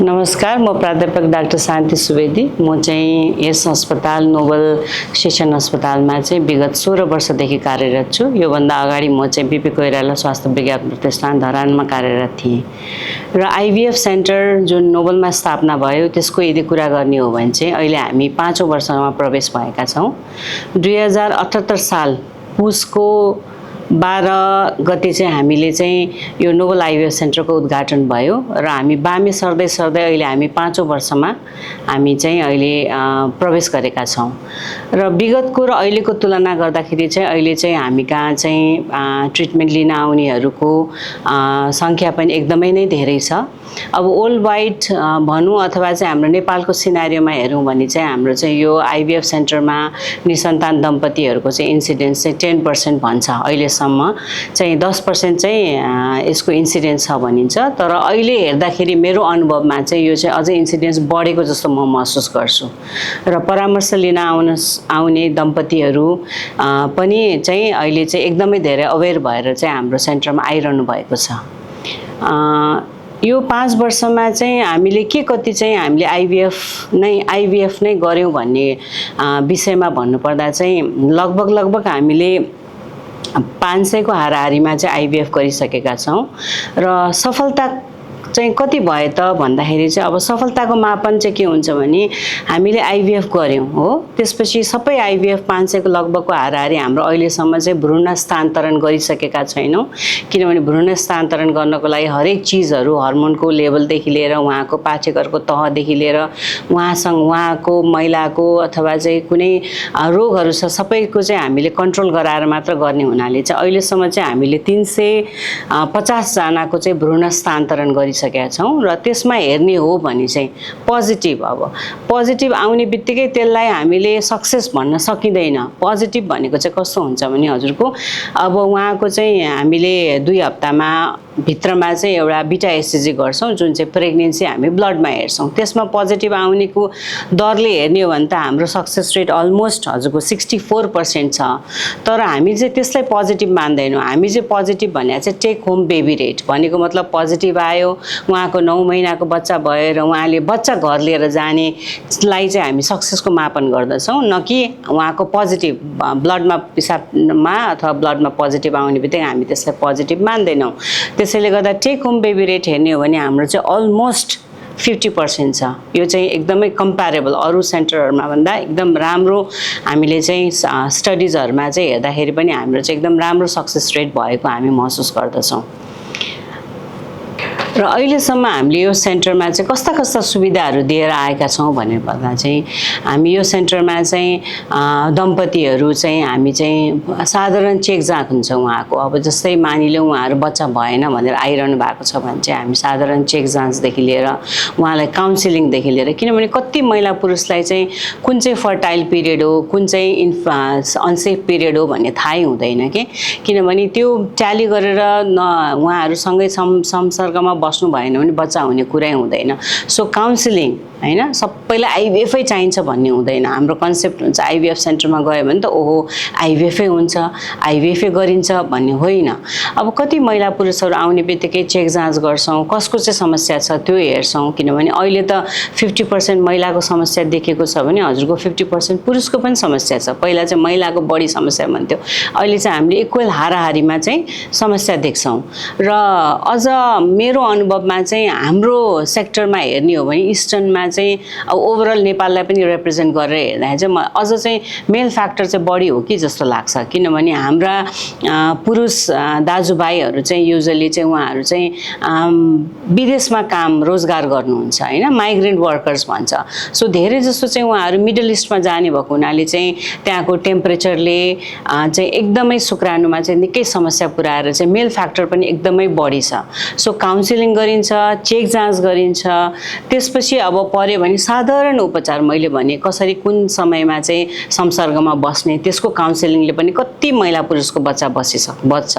नमस्कार, म प्राध्यापक डाक्टर शान्ति सुवेदी। म चाहिँ यस अस्पताल नोबल सेसन अस्पतालमा चाहिँ विगत 16 वर्षदेखि कार्यरत छु। योभन्दा अगाडि म चाहिँ बीपी कोइराला स्वास्थ्य विज्ञान प्रतिष्ठान धरानमा कार्यरत थिएँ र आइभीएफ सेन्टर जुन नोबलमा स्थापना भयो त्यसको यदि कुरा गर्ने हो भने चाहिँ अहिले हामी 5औं वर्षमा प्रवेश भएका छौँ। 2078 साल पुसको 12 गते चाहिँ हामीले चाहिँ यो नोबल आइभीएफ सेन्टरको उद्घाटन भयो र हामी बामे सर्दै सर्दै अहिले हामी 5औं वर्षमा हामी चाहिँ अहिले प्रवेश गरेका छौँ र विगतको र अहिलेको तुलना गर्दाखेरि चाहिँ अहिले चाहिँ हामी कहाँ चाहिँ ट्रिटमेन्ट लिन आउनेहरूको सङ्ख्या पनि एकदमै नै धेरै छ। अब वर्ल्ड वाइड भनौँ अथवा चाहिँ हाम्रो नेपालको सिनारियोमा हेरौँ भने चाहिँ हाम्रो चाहिँ यो आइभीएफ सेन्टरमा निसन्तान दम्पतिहरूको चाहिँ इन्सिडेन्स चाहिँ 10% भन्छ। अहिलेसम्म चाहिँ 10% चाहिँ यसको इन्सिडेन्स छ भनिन्छ, तर अहिले हेर्दाखेरि मेरो अनुभवमा चाहिँ यो चाहिँ अझै इन्सिडेन्स बढेको जस्तो म महसुस गर्छु र परामर्श लिन आउने दम्पतिहरू पनि चाहिँ अहिले चाहिँ एकदमै धेरै अवेर भएर चाहिँ हाम्रो सेन्टरमा आइरहनु भएको छ। यो 5 वर्षमा चाहिँ हामीले के कति चाहिँ हामीले आइभीएफ नै गर्यौँ भन्ने विषयमा भन्नुपर्दा चाहिँ लगभग हामीले 500 को हाराहारीमा चाहिँ आइभीएफ गरिसकेका छौँ र सफलता चाहिँ कति भयो त भन्दाखेरि चाहिँ अब सफलताको मापन चाहिँ के हुन्छ भने हामीले आइभीएफ गर्यौँ हो, त्यसपछि सबै आइभीएफ 500 को लगभगको हाराहारी हाम्रो अहिलेसम्म चाहिँ भ्रूण हस्तान्तरण गरिसकेका छैनौँ। किनभने भ्रूण हस्तान्तरण गर्नको लागि हरेक चिजहरू हर्मोनको लेभलदेखि लिएर उहाँको पाठ्यघरको तहदेखि लिएर उहाँको महिलाको अथवा चाहिँ कुनै रोगहरू छ सबैको चाहिँ हामीले कन्ट्रोल गराएर मात्र गर्ने हुनाले चाहिँ अहिलेसम्म चाहिँ हामीले 350 जनाको चाहिँ भ्रूण हस्तान्तरण गरिसकेका छौँ र त्यसमा हेर्ने हो भने चाहिँ पोजिटिभ आउने बित्तिकै त्यसलाई हामीले सक्सेस भन्न सकिँदैन। पोजिटिभ भनेको चाहिँ कस्तो हुन्छ भने हजुरको अब उहाँको चाहिँ हामीले 2 हप्तामा भित्रमा चाहिँ एउटा बिटा एससीजी गर्छौँ जुन चाहिँ प्रेग्नेन्सी हामी ब्लडमा हेर्छौँ। त्यसमा पोजिटिभ आउनेको दरले हेर्ने हो भने त हाम्रो सक्सेस रेट अलमोस्ट हजुरको 64% छ, तर हामी चाहिँ त्यसलाई पोजिटिभ मान्दैनौँ। हामी चाहिँ पोजिटिभ भने चाहिँ टेक होम बेबी रेट भनेको मतलब पोजिटिभ आयो, उहाँको 9 महिनाको बच्चा भयो र उहाँले बच्चा घर लिएर जानेलाई चाहिँ हामी सक्सेसको मापन गर्दछौँ, न कि उहाँको पोजिटिभ ब्लडमा पिसाबमा अथवा ब्लडमा पोजिटिभ आउने बित्तिकै हामी त्यसलाई पोजिटिभ मान्दैनौँ। त्यसैले गर्दा टेक होम बेबी रेट हेर्ने हो भने हाम्रो चाहिँ अलमोस्ट 50% छ। यो चाहिँ एकदमै कम्पेरेबल अरू सेन्टरहरूमा भन्दा एकदम राम्रो हामीले चाहिँ स्टडिजहरूमा चाहिँ हेर्दाखेरि पनि हाम्रो चाहिँ एकदम राम्रो सक्सेस रेट भएको हामी महसुस गर्दछौँ। र अहिलेसम्म हामीले यो सेन्टरमा चाहिँ कस्ता सुविधाहरू दिएर आएका छौँ भनेर भन्दा चाहिँ हामी यो सेन्टरमा चाहिँ दम्पतिहरू चाहिँ हामी चाहिँ साधारण चेक जाँच हुन्छ उहाँको। अब जस्तै मानिलिउँ उहाँहरू बच्चा भएन भनेर आइरहनु भएको छ भने चाहिँ हामी साधारण चेक जाँचदेखि लिएर उहाँलाई काउन्सिलिङदेखि लिएर, किनभने कति महिला पुरुषलाई चाहिँ कुन चाहिँ फर्टाइल पिरियड हो, कुन चाहिँ अनसेफ पिरियड हो भन्ने थाहै हुँदैन कि, किनभने त्यो ट्याली गरेर उहाँहरूसँगै संसर्गमा बस्नु भएन भने बच्चा हुने कुरै हुँदैन। सो काउन्सिलिङ हैन, सबैलाई आइभीएफै चाहिन्छ भन्ने हुँदैन। हाम्रो कन्सेप्ट हुन्छ आइभीएफ सेन्टरमा गयो भने त ओहो आइभीएफै हुन्छ, आइभीएफै गरिन्छ भन्ने होइन। अब कति महिला पुरुषहरू आउने बित्तिकै चेक जाँच गर्छौँ, कसको चाहिँ समस्या छ त्यो हेर्छौँ, किनभने अहिले त 50% महिलाको समस्या देखेको छ भने हजुरको 50% पुरुषको पनि समस्या छ। पहिला चाहिँ महिलाको बढी समस्या भन्थ्यो, अहिले चाहिँ हामीले इक्वल हाराहारीमा चाहिँ समस्या देख्छौँ। र अझ मेरो अनुभवमा चाहिँ हाम्रो सेक्टरमा हेर्ने हो भने इस्टर्नमा चाहिँ अब ओभरअल नेपाललाई पनि रिप्रेजेन्ट गरेर हेर्दा चाहिँ अझ चाहिँ मेल फ्याक्टर चाहिँ बढी हो कि जस्तो लाग्छ, किनभने हाम्रा पुरुष दाजुभाइहरू चाहिँ युजली चाहिँ उहाँहरू चाहिँ विदेशमा काम रोजगार गर्नुहुन्छ हैन, माइग्रेन्ट वर्कर्स भन्छ। सो धेरै जस्तो चाहिँ उहाँहरू मिडल इस्टमा जाने भएको हुनाले चाहिँ त्यहाँको टेम्परेचरले चाहिँ एकदमै शुक्राणुमा चाहिँ निकै समस्या पुर्याएर चाहिँ मेल फ्याक्टर पनि एकदमै बढी छ। सो काउन्सिलिङ गरिन्छ, चेक जाँच गरिन्छ, त्यसपछि अब पर्यो भने साधारण उपचार मैले भने कसरी कुन समयमा चाहिँ संसर्गमा बस्ने त्यसको काउन्सिलिङले पनि कति महिला पुरुषको बच्चा बच्छ।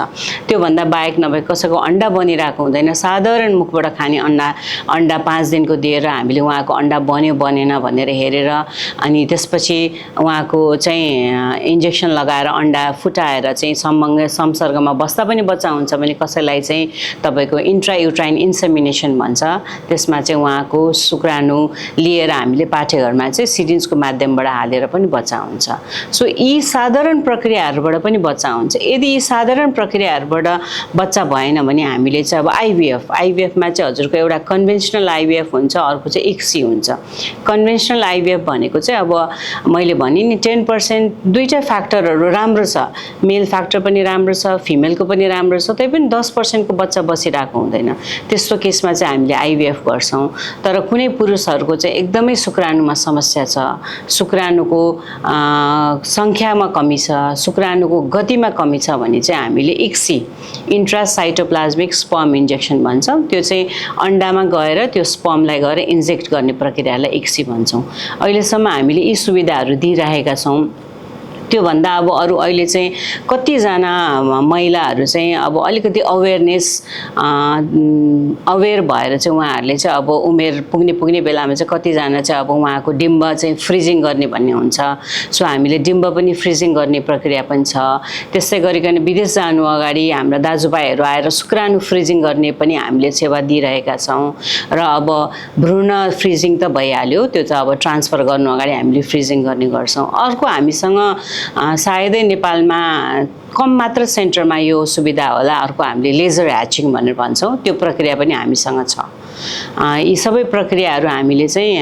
त्योभन्दा बाहेक नभए कसैको अन्डा बनिरहेको हुँदैन, साधारण मुखबाट खाने अन्डा 5 दिनको दिएर हामीले उहाँको अन्डा बन्यो बनेन भनेर हेरेर अनि त्यसपछि उहाँको चाहिँ इन्जेक्सन लगाएर अन्डा फुटाएर चाहिँ संसर्गमा बस्दा पनि बच्चा हुन्छ भने कसैलाई चाहिँ तपाईँको इन्ट्रायुट्राइन युट्राइन इन्सेमिनेसन भन्छ, त्यसमा चाहिँ उहाँको शुक्राणु लिएर हामीले पाठेघरमा चाहिँ सिरिन्जको माध्यमबाट हालेर पनि बच्चा हुन्छ। सो यी साधारण प्रक्रियाहरूबाट पनि बच्चा हुन्छ। यदि यी साधारण प्रक्रियाहरूबाट बच्चा भएन भने हामीले चाहिँ अब आइभीएफमा चाहिँ हजुरको एउटा कन्भेन्सनल आइभीएफ हुन्छ, अर्को चाहिँ इक्सी हुन्छ। कन्भेन्सनल आइभीएफ भनेको चाहिँ अब मैले भने नि 10% दुईटा फ्याक्टरहरू राम्रो छ, मेल फ्याक्टर पनि राम्रो छ, फिमेलको पनि राम्रो छ, तै पनि 10% को बच्चा बसिरहेको हुँदैन। त्यस्तो केसमा चाहिँ हामीले आइभीएफ गर्छौँ। तर कुनै पुरुषहरूको चाहिँ एकदमै शुक्राणुमा समस्या छ, शुक्राणुको सङ्ख्यामा कमी छ, शुक्राणुको गतिमा कमी छ भने चाहिँ हामीले इक्सी इन्ट्रासाइटोप्लाज्मिक स्पर्म इन्जेक्सन भन्छौँ। त्यो चाहिँ अन्डामा गएर त्यो स्पर्मलाई गएर इन्जेक्ट गर्ने प्रक्रियालाई इक्सी भन्छौँ। अहिलेसम्म हामीले यी सुविधाहरू दिइरहेका छौँ। त्योभन्दा अब अरू अहिले चाहिँ कतिजना महिलाहरू चाहिँ अब अलिकति अवेर भएर चाहिँ उहाँहरूले चाहिँ अब उमेर पुग्ने बेलामा चाहिँ कतिजना चाहिँ अब उहाँको डिम्ब चाहिँ फ्रिजिङ गर्ने भन्ने हुन्छ। सो हामीले डिम्ब पनि फ्रिजिङ गर्ने प्रक्रिया पनि छ। त्यसै गरिकन विदेश जानु अगाडि हाम्रा दाजुभाइहरू आएर शुक्राणु फ्रिजिङ गर्ने पनि हामीले सेवा दिइरहेका छौँ। र अब भ्रूण फ्रिजिङ त भइहाल्यो, त्यो चाहिँ अब ट्रान्सफर गर्नु अगाडि हामीले फ्रिजिङ गर्ने गर्छौँ। अर्को हामीसँग सायदै नेपालमा कम मात्र सेन्टरमा यो सुविधा होला, अर्को हामीले लेजर ह्याचिङ भनेर भन्छौँ, त्यो प्रक्रिया पनि हामीसँग छ। यी सबै प्रक्रियाहरू हामीले चाहिँ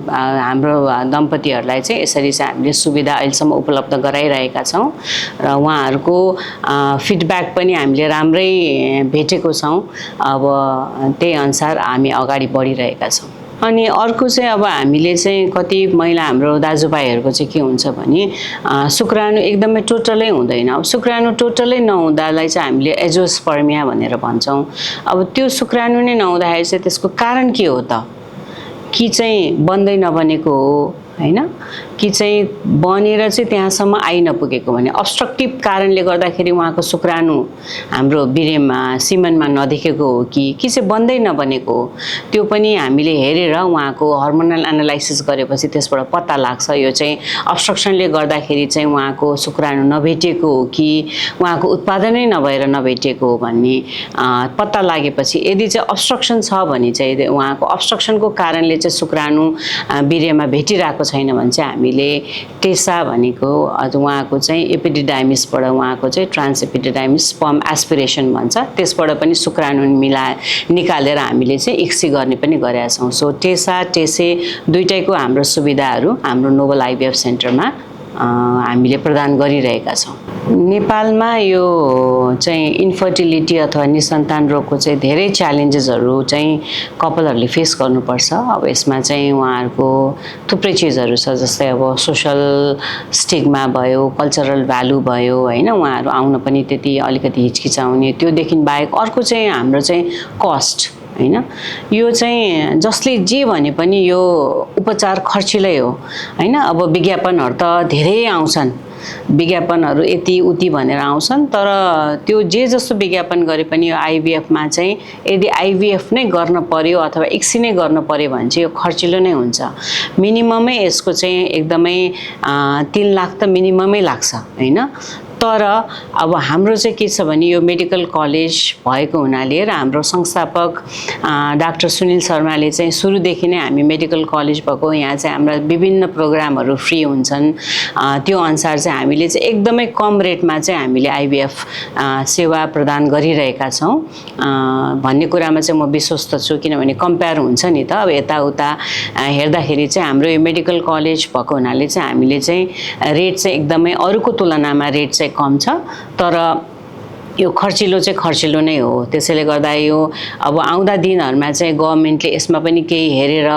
हाम्रो दम्पतिहरूलाई चाहिँ यसरी चाहिँ हामीले सुविधा अहिलेसम्म उपलब्ध गराइरहेका छौँ र उहाँहरूको फिडब्याक पनि हामीले राम्रै भेटेको छौँ। अब त्यही अनुसार हामी अगाडि बढिरहेका छौँ। अनि अर्को चाहिँ अब हामीले चाहिँ कति महिला हाम्रो दाजुभाइहरूको चाहिँ के हुन्छ भने शुक्राणु एकदमै टोटलै हुँदैन। अब शुक्राणु टोटलै नहुँदालाई चाहिँ हामीले एजोस्पर्मिया भनेर भन्छौँ। अब त्यो शुक्राणु नै नहुँदाखेरि चाहिँ त्यसको कारण के हो त? कि चाहिँ बन्दै नबनेको हो हैन, कि चाहिँ बनेर चाहिँ त्यहाँसम्म आइ नपुगेको भने अब्स्ट्रक्टिभ कारणले गर्दाखेरि उहाँको शुक्राणु हाम्रो वीर्यमा सिमनमा नदेखेको हो कि चाहिँ बन्दै नबनेको हो, त्यो पनि हामीले हेरेर उहाँको हर्मोनल एनालाइसिस गरेपछि त्यसबाट पत्ता लाग्छ। यो चाहिँ अब्स्ट्रक्सनले गर्दाखेरि चाहिँ उहाँको शुक्राणु नभेटेको हो कि उहाँको उत्पादनै नभएर नभेटेको हो भन्ने पत्ता लागेपछि यदि चाहिँ अब्स्ट्रक्सन छ भने चाहिँ उहाँको अब्स्ट्रक्सनको कारणले चाहिँ शुक्राणु वीर्यमा भेटिरहेको छैन भने चाहिँ हामीले टेसा भनेको उहाँको चाहिँ एपिडिडाइमिसबाट उहाँको चाहिँ ट्रान्स एपिडिडाइमिस स्पर्म एस्पिरेसन भन्छ, त्यसबाट पनि शुक्राणु निकालेर हामीले चाहिँ इक्सी गर्ने पनि गरेका छौँ। सो टेसे दुईटैको हाम्रो सुविधाहरू हाम्रो नोबल आइभीएफ सेन्टरमा हामीले प्रदान गरिरहेका छौँ। नेपालमा यो चाहिँ इन्फर्टिलिटी अथवा निसन्तान रोगको चाहिँ धेरै च्यालेन्जेसहरू चाहिँ कपलहरूले फेस गर्नुपर्छ। अब यसमा चाहिँ उहाँहरूको थुप्रै चिजहरू छ, जस्तै अब सोसल स्टिग्मा भयो, कल्चरल भ्यालु भयो हैन, उहाँहरू आउन पनि त्यति अलिकति हिचकिचाउने। त्योदेखि बाहेक अर्को चाहिँ हाम्रो चाहिँ कस्ट हैन, यो चाहिँ जसले जे भने पनि यो उपचार खर्चिलै हो हैन। अब विज्ञापनहरू त धेरै आउँछन्, विज्ञापनहरू यति उति भनेर आउँछन्, तर त्यो जे जस्तो विज्ञापन गरे पनि यो आइभीएफमा चाहिँ यदि आइभीएफ नै गर्न पर्यो अथवा इक्सी नै गर्न पर्यो भने चाहिँ यो खर्चिलो नै हुन्छ। मिनिममै यसको चाहिँ एकदमै 3 लाख त मिनिममै लाग्छ हैन। तर अब हाम्रो चाहिँ के छ भने यो मेडिकल कलेज भएको हुनाले र हाम्रो संस्थापक डाक्टर सुनिल शर्माले चाहिँ सुरुदेखि नै हामी मेडिकल कलेज भएको यहाँ चाहिँ हाम्रा विभिन्न प्रोग्रामहरू फ्री हुन्छन्, त्यो अनुसार चाहिँ हामीले चाहिँ एकदमै कम रेटमा चाहिँ हामीले आइभीएफ सेवा प्रदान गरिरहेका छौँ भन्ने कुरामा चाहिँ म विश्वस्त छु। किनभने कम्पेयर हुन्छ नि त, अब यताउता हेर्दाखेरि चाहिँ हाम्रो यो मेडिकल कलेज भएको हुनाले चाहिँ हामीले चाहिँ रेट चाहिँ एकदमै अरूको तुलनामा रेट चाहिँ कम छ, तर यो खर्चिलो चाहिँ खर्चिलो नै हो। त्यसैले गर्दा यो अब आउँदा दिनहरुमा चाहिँ गभर्नमेन्टले यसमा पनि केही हेरेर,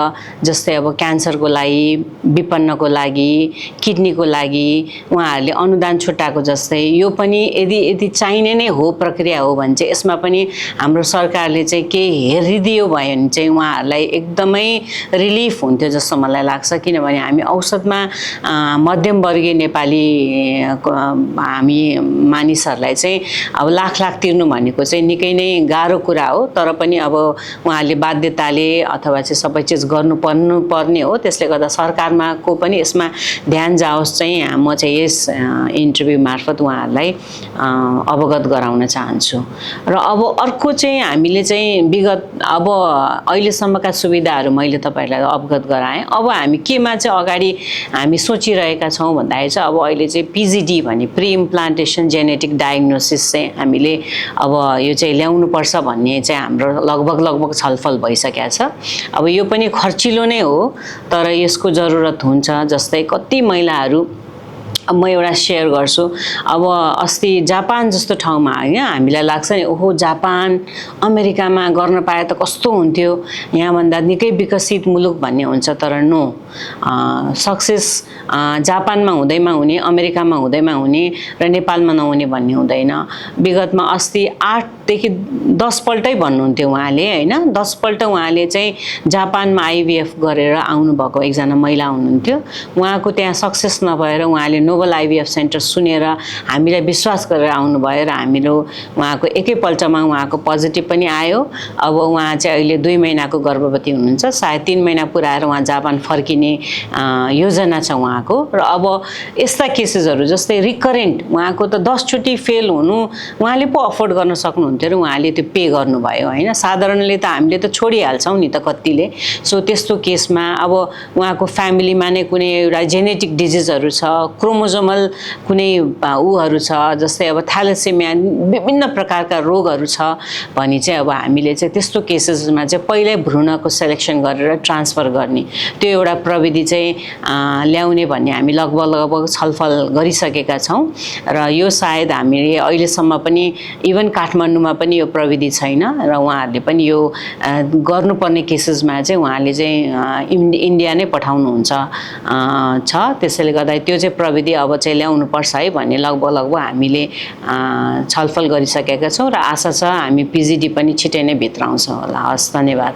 जस्तै अब क्यान्सरको लागि, विपन्नको लागि, किडनीको लागि उहाँहरूले अनुदान छुटाएको जस्तै यो पनि यदि चाहिने नै हो प्रक्रिया हो भने चाहिँ यसमा पनि हाम्रो सरकारले चाहिँ केही हेरिदियो भने चाहिँ उहाँहरूलाई एकदमै रिलिफ हुन्थ्यो जस्तो मलाई लाग्छ। किनभने हामी औसतमा मध्यमवर्गीय नेपाली हामी मानिसहरूलाई चाहिँ अब लाख तिर्नु भनेको चाहिँ निकै नै गाह्रो कुरा हो, तर पनि अब उहाँहरूले बाध्यताले अथवा चाहिँ सबै चिज पर्ने हो। त्यसले गर्दा सरकारमा को पनि यसमा ध्यान जाओस् चाहिँ म चाहिँ यस इन्टरभ्यू मार्फत उहाँहरूलाई अवगत गराउन चाहन्छु। र अब अर्को चाहिँ हामीले चाहिँ विगत अब अहिलेसम्मका सुविधाहरू मैले तपाईँहरूलाई अवगत गराएँ। अब हामी केमा चाहिँ अगाडि हामी सोचिरहेका छौँ भन्दाखेरि चाहिँ अब अहिले चाहिँ पिजिडी भने प्री इम्प्लान्टेसन जेनेटिक डायग्नोसिस चाहिँ हामीले अब यो चाहिँ ल्याउनुपर्छ भन्ने चाहिँ हाम्रो लगभग छलफल भइसकेको छ। अब यो पनि खर्चिलो नै हो, तर यसको जरुरत हुन्छ। जस्तै कति महिलाहरू, अब म एउटा सेयर गर्छु, अब अस्ति जापान जस्तो ठाउँमा होइन हामीलाई लाग्छ नि ओहो जापान अमेरिकामा गर्न पाए त कस्तो हुन्थ्यो, यहाँभन्दा निकै विकसित मुलुक भन्ने हुन्छ। तर नो, सक्सेस जापानमा हुँदैमा हुने, अमेरिकामा हुँदैमा हुने र नेपालमा नहुने भन्ने हुँदैन। विगतमा अस्ति 8 देखि 10 पल्टै भन्नुहुन्थ्यो उहाँले होइन, 10 पल्ट उहाँले चाहिँ जापानमा आइभीएफ गरेर आउनुभएको एकजना महिला हुनुहुन्थ्यो। उहाँको त्यहाँ सक्सेस नभएर उहाँले नोबल आइभीएफ सेन्टर सुनेर हामीलाई विश्वास गरेर आउनुभयो र हामीहरू उहाँको एकैपल्टमा उहाँको पोजिटिभ पनि आयो। अब उहाँ चाहिँ अहिले 2 महिनाको गर्भवती हुनुहुन्छ, सायद 3 महिना पुऱ्याएर उहाँ जापान फर्किने योजना छ उहाँको। र अब यस्ता केसेसहरू जस्तै रिकरेन्ट उहाँको त 10 चोटि फेल हुनु उहाँले पो अफोर्ड गर्न सक्नुहुन्थ्यो र उहाँले त्यो पे गर्नुभयो होइन। साधारणले त हामीले त छोडिहाल्छौँ नि त कतिले। सो त्यस्तो केसमा अब उहाँको फ्यामिलीमा नै कुनै एउटा जेनेटिक डिजिजहरू छ, क्रोमोजोमल कुनै उहरू छ, जस्तै अब थ्यालेसेमिया, विभिन्न प्रकारका रोगहरू छ भने चाहिँ अब हामीले चाहिँ त्यस्तो केसेसमा चाहिँ पहिल्यै भ्रूणको सेलेक्सन गरेर ट्रान्सफर गर्ने त्यो एउटा प्रविधि चाहिँ ल्याउने भन्ने हामी लगभग छलफल गरिसकेका छौँ। र यो सायद हामीले अहिलेसम्म पनि इभन काठमाडौँमा पनि यो प्रविधि छैन र उहाँहरूले पनि यो गर्नुपर्ने केसेसमा चाहिँ उहाँले चाहिँ इन्डिया नै पठाउनुहुन्छ छ। त्यसैले गर्दा त्यो चाहिँ प्रविधि अब चाहिँ ल्याउनुपर्छ है भन्ने लगभग हामीले छलफल गरिसकेका छौँ र आशा छ हामी पिजिडी पनि छिटै नै भित्राउँछौँ होला। हस्, धन्यवाद।